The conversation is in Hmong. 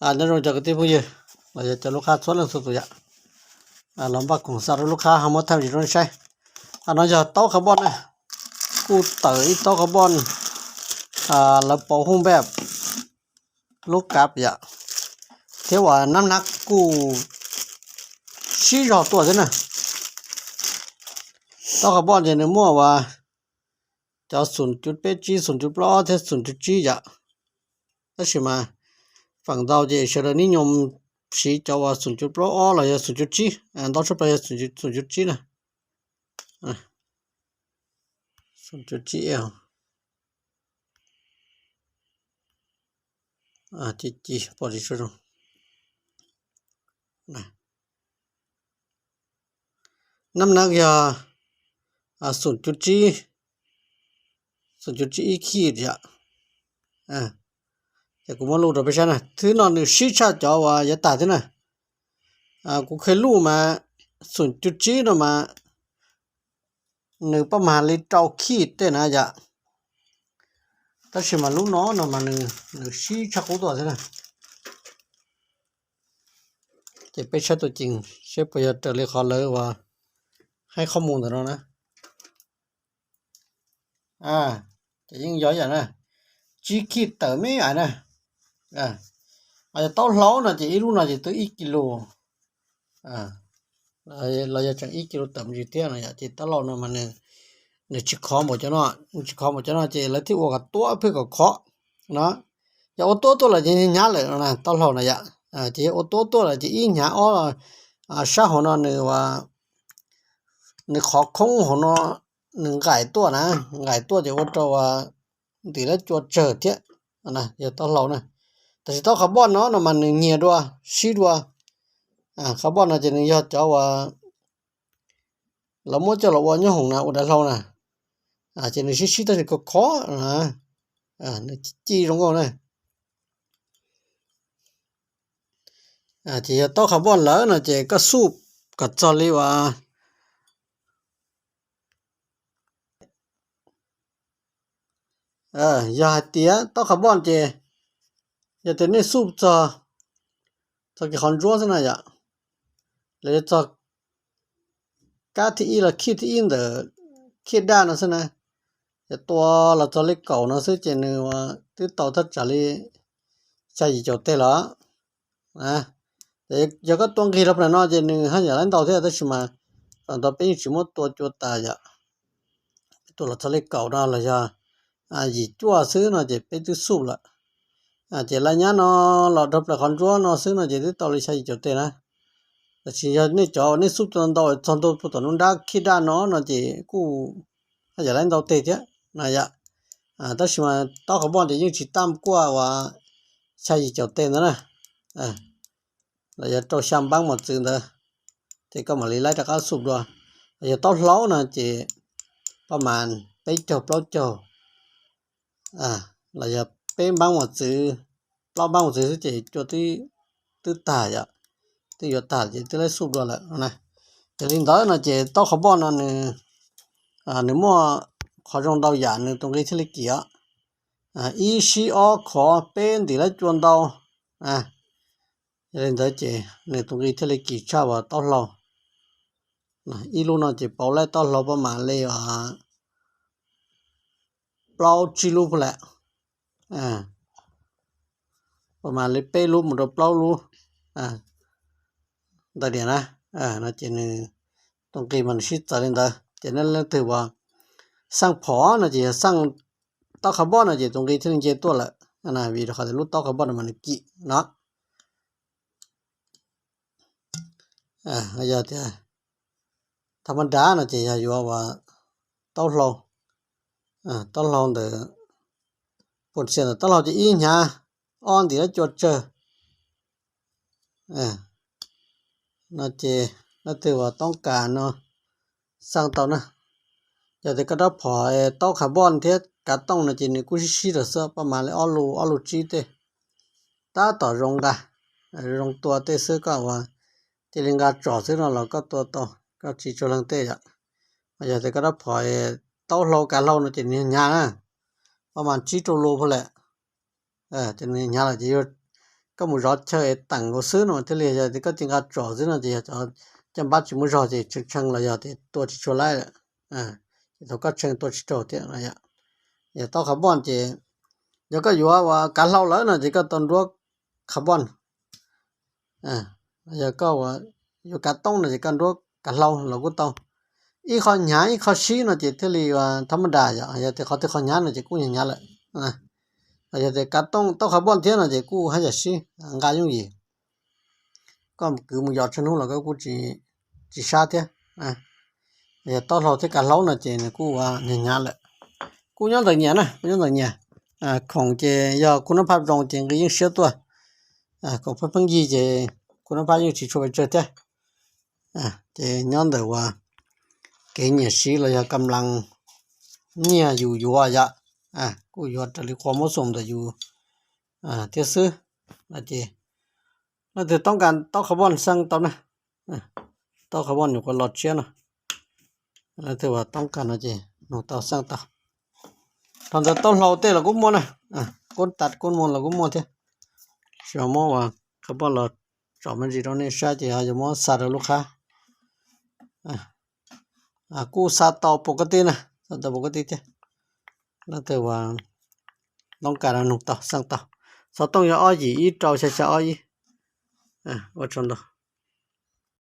Nyob zoo cov kwv tij phooj ywg los yog cov lub qab txhua leej txhua tus yom. Los npaj khoom xa rau lub qab ho muab thaij zis rau nej saib. No yog taub qhab npoj na, kuj tawm ib taub qhab npoj, lawv pauv hu npej lub kav yom, thiab uas nab nab kuj sib zog tuaj thiab na. Taub qhab npoj ces nws muaj uas cov xoom cuv peb tsib, xoom cuv plaub ob thiab xoom cuv tsib yom. Tab sis mas feem ntau ces sawv daws nib nyoo siv cov uas xoom cuv plaub ob los yog xoom cuv tsib, ntau tshaj plaws yog xoom cuv tsib na. Xoom cuv tsib, ci ci pom tsis tshua zoo. Nab nab yog xoom cuv tsib, xoom cuv tsib ib khij yom. Ces kuv muab lub rau peb saib na, thwb no nws sib tshaj cov uas yav tag thiab na. Kuv qhia lub mas xoom cuv tsib no mas nws paj mas li rau khij tej na yom. Tab sis mas lub no no mas nws sib tshaj qub tuaj thiab na. Ces peb saib tuaj ceev seb puas yog raws li qhov lawv uas hais qhov mus ntawm no na. Ces yeej yog ib yam na, tsib khij tawm me ais na. Ho yog taub hlau no ces ib lub no ces twb ib kis lus los yog tseem ib kis lus tawm me ntsis thiab no yom. Ces taub hlau no mas nws tsis khov npaum cov no, nws tsis khov npaum cov no ces lawv thiaj ua kom tuab phwj kom khov no. Yog ua tuab tuaj lawm ces hnyav lawm no na, taub hlau na yom. Ces yog ua tuab tuaj lawm ces ib hnyav ob, sab hauv no nws nws qhov khoob hauv no nws nqaim tuaj na, nqaim tuaj ces ua rau ntim lab cua tsawg thiab. Yog taub hlau na, tab sis taub qhab npoj no no mas nws nyias dua, sib dua. Qhab npoj no ces nws yog cov uas lawv muab coj los ua nyob hoom na, ua dav hlau na, ces nws sib sib tab sis khov khov, nws ci zoo nkauj na. Ces yog taub qhab npoj lawm no ces koj xuj kom txog li uas yog hais tias taub qhab npoj ces yog tias nej xuj txog, txog kiag qhov ntsuab xwb na yom, los yog txog kab thib ib los khij thib ib ntawm khij daj no xwb na, yog tua los txog li kaum no xwb ces nws twb tau thaj tsam li xya yim caum teg los. Yog koj tua nqig rau pem no ces nws haj yam laib ntau thiab, tab sis mas feem ntau peb yeej tsis muab tua cua tas yom. Peb tua los txog li kaum no los yog yim cuaj xwb no ces peb twb xuj lawm. Ces laj nyab no los rau plaws qhov ntsuab no xwb no ces twb tau li xya yim caum teg na. Tab sis yog nej cov nej xuj tua ntau txog ntua puag tom nruab nrab khij daj no no ces kuj haj yam laib ntau teg thiab na yom. Tab sis mas taub qhab npoj ces yeej tsis taj kuaj uas xya yim caum teg ntawd na, los yog rau xya npaab mos txwv ntawd, ces koj mam li laib rov qab xuj dua. Los yog taub hlau no ces paj mas peb caug plaub caug, los yog peb npaab mos txwv, plaub npaab mos txwv xwb ces cua twb tag yom, twb yuav tag ces twb laib xuj dua lawm na. Ces li ntawd no ces taub qhab npoj no nws muaj qhov zoo ntau yam nws tus nqi thiaj li kim os. Ib sib ob khov, peb ntim lab cua ntau. Yog li ntawd ces nws tus nqi thiaj li kim tshaj uas taub hlau. Ib lub no ces pauv laib taub hlau paj mas li plaub tsib lub puag lawm, paj mas li peb lub mus rau plaub lub ntawd tiag na. No ces nws tus nqi mas nws sib txawv li ntawd ces nej leej twg uas xaj phom no ces yog xaj taub qhab npoj no ces tus nqi thiaj li nce tuaj lawm, vim rau qhov tias lub taub qhab npoj no mas nws kim no. Yog tias thaj mab nrab no ces yog yuav uas taub hlau, taub hlau ntawm, pum xias ntawm taub hlau ces ib hnyav ob ntim lab cua tsawg. No ces leej twg uas toob kas no xaj tau na. Yog tias koj rab phom taub qhab npoj thiab kav tooj no ces nws kuj sib sib rau xwb, paj mas li ob lus ob lus tsib tej, tab tom zoo nqa, zoo tua tej xwb, koj uas cia li nqa tsom xwb no los koj tua tau, koj tsis tsuag leej tej yom. Yog tias koj rab phom taub hlau kav hlau no ces nws hnyav na, paj mas tsib rau lus puag lawm. Ces nws hnyav lawm ces yog koj mus zov chaw teem nkaus xwb no thiaj li, yog tias koj cia nqa tsom xwb no ces yog cov caj npab tsis muaj zog ces tshee tshee los yog tias tua tsis tshua laib lawm. Ces thaum koj tshee tua tsis raug thiab no yom. Yog taub carbon ces yog koj yuav ua kav hlau lawm no ces koj tau nruab carbon. Yog koj yuav kav toob no ces koj nruab kav hlau los kuj tau. Ib qho hnyav ib qho sib no ces thiaj li ua thab maj das yom, yog tias qhov twg qhov hnyav no ces kuj hnyav hnyav lawm. Yog tias kav toob taub carbon thiab no ces kuj haj yam sib nqa yooj yim. Koj kwv mus yos tsawg hnub los koj kuj tsis sab thiab. Yog taub hlau thiab kav hlau no ces nws kuj ua hnyav hnyav lawm. Kuj nyob ntawm nyias na, kuj nyob ntawm nyias. Khoom ces yog kuv nab phaj zoo ces nqi yeej siab tuaj. Khoom pheej pheej yig ces kuv nab phaj yeej tsis tshua pes tsawg thiab. Ces nyob ntawm uas kev nyiam siv los yog kam lees nyiaj yus yuav yom, kuj yuav raws li qhua muab xoom ntawm yus thiab xwb. Ces leej twg toob kas taub carbon xeej tau na, taub carbon nyuam qhuav los tshiab no. Leej twg uas toob kas no ces nug tau xeej tau. Thaum ntawd taub hlau tej los kuj muaj na, kub tas kub mus los kuj muaj thiab. Tsis muab uas carbon los tsom me ntsis rau nej saib ces yuav muab xa rau lub qhab. Kuj xa tau pus kab tij na, xa tau pus kab tij thiab. Leej twg uas toob kas no nug tau xeej tau. Xov tooj yog ob yim ib rau xya xya ob ib. Ua tsaug ntau.